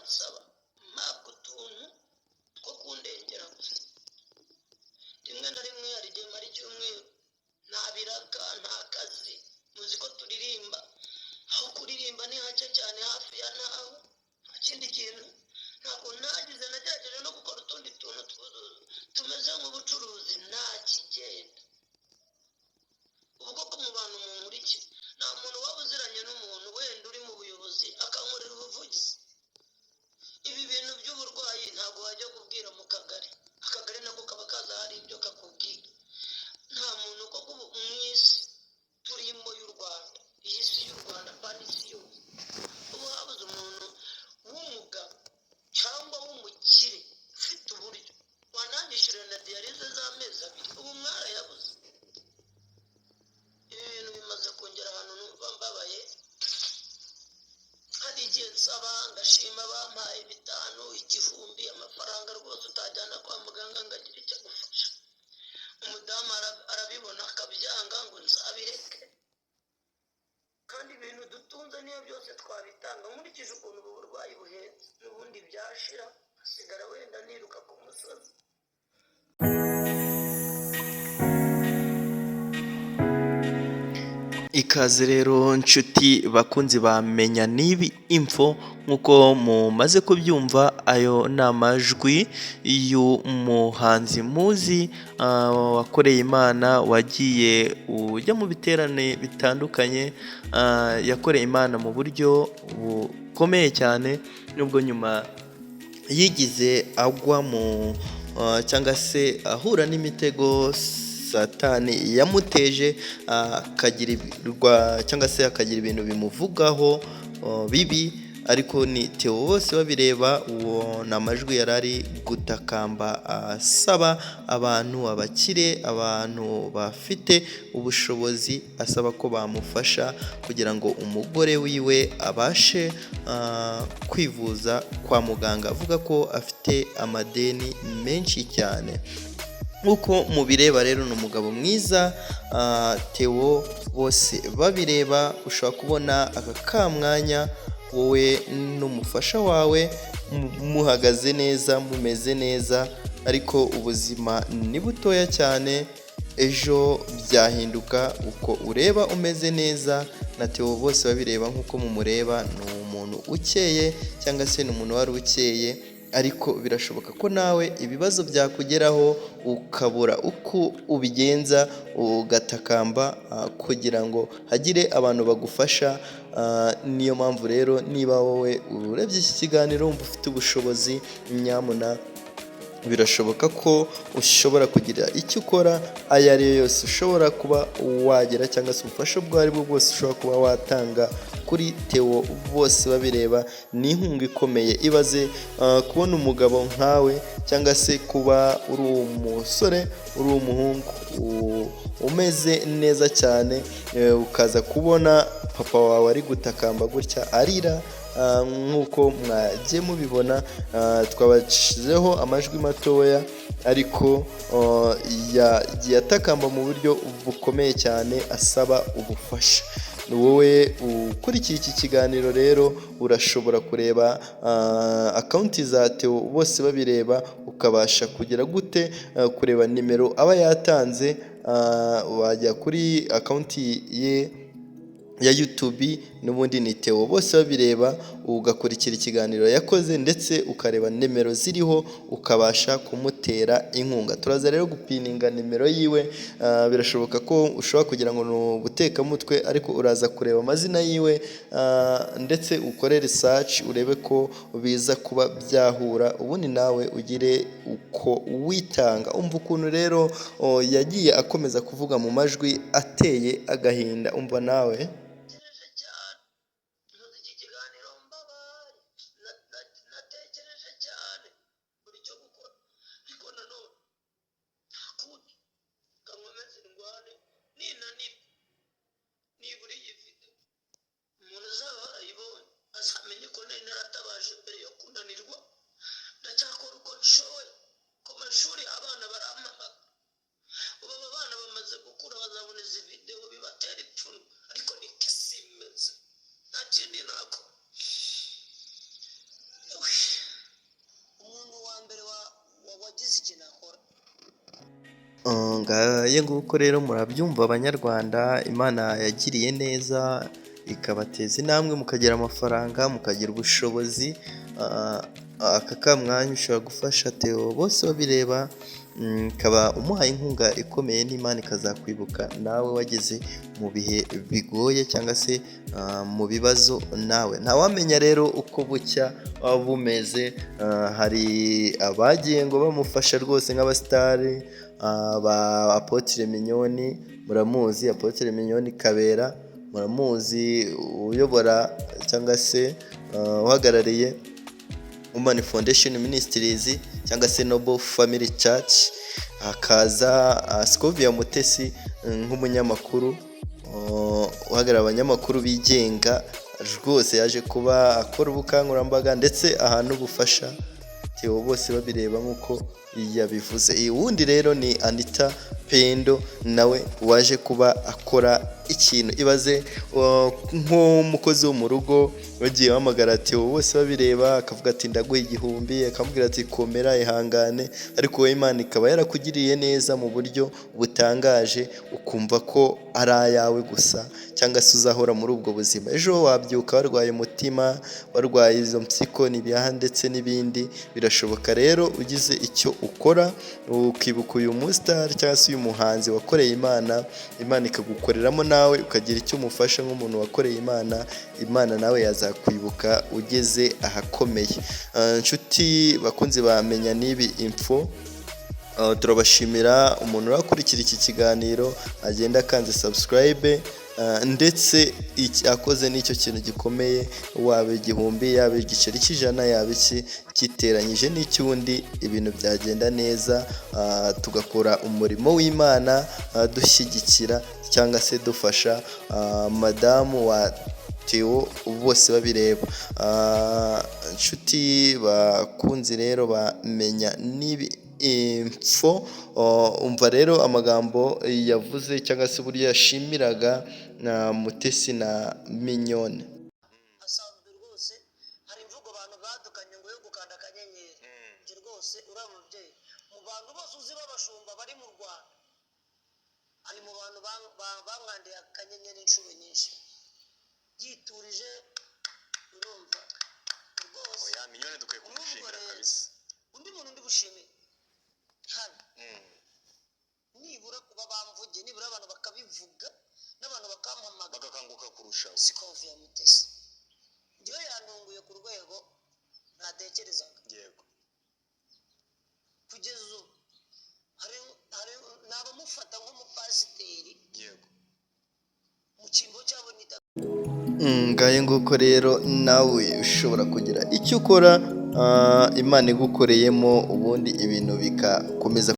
nsaba mpabwa utuntu two kundengera gusa. Rimwe na rimwe hari igihe mara icyumweru nta biraka, nta kazi. Muzi ko turirimba, aho kuririmba ni hake cyane, hafi ya ntaho, nta kindi kintu. Ntabwo nagize, nagerageje no gukora utundi tuntu tumeze nk'ubucuruzi, nta kigenda. Ubu koko mu bantu munkurikira, nta muntu waba uziranye n'umuntu wenda uri mu buyobozi akankorera ubuvugizi? Ibi bintu by'uburwayi ntabwo wajya kubwira mu kagari, akagari nako kaba kaza hari ibyo kakubwira. Nta muntu koko ubu mu isi turimo y'u Rwanda, iyi si y'u Rwanda, apana isi yose, ubu habuze umuntu w'umugabo cyangwa w'umukire ufite uburyo wananyishyurira na dialyse z'amezi 2? Ubu mwarayabuze. Ibi bintu bimaze kongera ahantu numva mbabaye. Hari igihe nsaba, ngashima bampaye 5, 1000, amafaranga rwose utajyana kwa muganga ngo agire icyo agufasha. Umudamu arabibona akabyanga ngo nzabireke, kandi ibintu dutunze niyo byose twabitanga. Nkurikije ukuntu ubu burwayi buhenze, n'ubundi byashira hasigara wenda niruka ku musozi. Ikaze rero nshuti bakunzi bamenya n'ibi info, nk'uko mumaze kubyumva, ayo ni amajwi y'umuhanzi muzi wakoreye Imana, wagiye ujya mu biterane bitandukanye, yakoreye Imana mu buryo bukomeye cyane, nubwo nyuma yigize agwa mu cyangwa se ahura n'imitego Satani yamuteje, akagirirwa cyangwa se akagira ibintu bimuvugaho bibi. Ariko ni Theo bose babireba, uwo ni amajwi yari ari gutakamba asaba abantu, abakire, abantu bafite ubushobozi, asaba ko bamufasha kugira ngo umugore wiwe abashe kwivuza kwa muganga, avuga ko afite amadeni menshi cyane. Nk'uko mubireba rero ni umugabo mwiza, Theo bose babireba. Ushobora kubona aka kamwanya wowe n'umufasha wawe muhagaze neza, mumeze neza, ariko ubuzima ni butoya cyane, ejo byahinduka. Uko ureba umeze neza na Theo bose babireba, nk'uko mumureba ni umuntu ukeye cyangwa se ni umuntu wari ukeye, ariko birashoboka ko nawe ibibazo byakugeraho ukabura uko ubigenza, ugatakamba kugira ngo hagire abantu bagufasha. Niyo mpamvu rero niba wowe urebye iki kiganiro wumva ufite ubushobozi, nyamuna birashoboka ko ushobora kugira icyo ukora, ayo ari yo yose ushobora kuba wagira, cyangwa se ubufasha ubwo ari bwo bwose ushobora kuba watanga kuri Theo bose babireba, ni inkunga ikomeye. Ibaze kubona umugabo nkawe, cyangwa se kuba uri umusore, uri umuhungu umeze neza cyane, ukaza kubona papa wawe ari gutakamba gutya arira, nk'uko mwagiye mubibona. Twabashyizeho amajwi matoya, ariko yagiye atakamba mu buryo bukomeye cyane asaba ubufasha. Wowe ukurikiye iki kiganiro rero urashobora kureba account za Theo bose babireba, ukabasha kugira gute kureba nimero aba yatanze. Wajya kuri account ye ya YouTube, n'ubundi ni Theo bose babireba, ugakurikira ikiganiro yakoze ndetse ukareba nimero ziriho, ukabasha kumutera inkunga. Turaza rero gupininga nimero yiwe. Birashoboka ko ushobora kugira ngo ni ubutekamutwe, ariko uraza kureba amazina yiwe ndetse ukore research urebe ko biza kuba byahura, ubundi nawe ugire uko witanga. Umva ukuntu rero yagiye akomeza kuvuga mu majwi ateye agahinda, umva nawe. Cyane nkoze iki kiganiro mbabaye, natekereje cyane buri cyo gukora, ariko nanone nta kundi, kankomeze ndwane, ninanirwa nibura iyi video umuntu uzaba warayibonye azamenye ko nari naratabaje mbere yo kunanirwa. Ndacyakora uko nshoboye. Ku mashuri abana barampamagara. Ubu aba bana bamaze gukura, bazabona izi video bibatera ipfunwe, ariko ni kenshi. Ngaye nguko rero murabyumva Abanyarwanda, Imana yagiriye neza ikabateza intambwe mukagira amafaranga, mukagira ubushobozi. Aka kamwanya ushobora gufasha Theo bose babireba, ukaba umuhaye inkunga ikomeye n'Imana ikazakwibuka nawe wageze mu bihe bigoye cyangwa se mu bibazo nawe. Ntawamenya rero uko bucya bumeze, hari abagiye ngo bamufasha rwose nk'abasitari ba Apotre Mignonne, muramuzi Apotre Mignonne Kabera, muramuzi uyobora cyangwa se uhagarariye Women Foundation Ministries cyangwa se Noble Family Church, hakaza Scovia Mutesi nk'umunyamakuru uhagarariye abanyamakuru bigenga, rwose yaje kuba akora ubukangurambaga ndetse aha n'ubufasha Theo bose babireba nk'uko yabivuze. Uwundi rero ni Anita Pendo nawe waje kuba akora ikintu. Ibaze nk'umukozi wo mu rugo wagiye uhamagara Theo bose babireba akavuga ati ndaguha 1000, akamubwira ati komera ihangane, ariko wowe Imana ikaba yarakugiriye neza mu buryo butangaje, ukumva ko ari ayawe gusa cyangwa se uzahora muri ubwo buzima. Ejo wabyuka warwaye umutima, warwaye izo mpyiko n'ibihaha ndetse n'ibindi, birashoboka rero ugize icyo ukora ukibuka uyu musitari cyangwa se uyu muhanzi wakoreye Imana, Imana ikagukoreramo nawe ukagira icyo umufasha nk'umuntu wakoreye Imana, Imana nawe yazakwibuka ugeze ahakomeye. Inshuti bakunzi ba Menya N'ibi Info, turabashimira umuntu urakurikira iki kiganiro agenda akanze subscribe ndetse akoze n'icyo kintu gikomeye, waba 1000, yaba igiceri cy'ijana, yaba iki kiteranyije n'icy'undi, ibintu byagenda neza, tugakora umurimo w'Imana dushyigikira cyangwa se dufasha madamu wa Theo bose babireba. Inshuti bakunzi rero bamenya N'ibi Info, umva rero amagambo yavuze cyangwa se uburyo yashimiraga na Mutesi na Mignonne. Asanzwe rwose hari imvugo abantu badukanye ngo yo gukanda akanyenyeri. Njye rwose uriya mubyeyi, mu bantu bose uzi b'abashumba bari mu Rwanda, ari mu bantu bankandiye akanyenyeri inshuro nyinshi yiturije, urumva rwose. Oya, Mignonne dukwiye Urumva kumushimira rero. kabisa. Undi muntu ndi bushimire hano, nibura kuba bamvugiye, nibura abantu bakabivuga n'abantu bakampamagara, bagakanguka kurushaho, Scovia Mutesi njyewe yantunguye ku rwego ntatekerezaga. Kugeza ubu hari n'abamufata nk'umupasiteri mu cyimbo cyabo nita. Ngaye nguko rero nawe ushobora kugira icyo ukora, Imana igukoreyemo ubundi ibintu bikakomeza.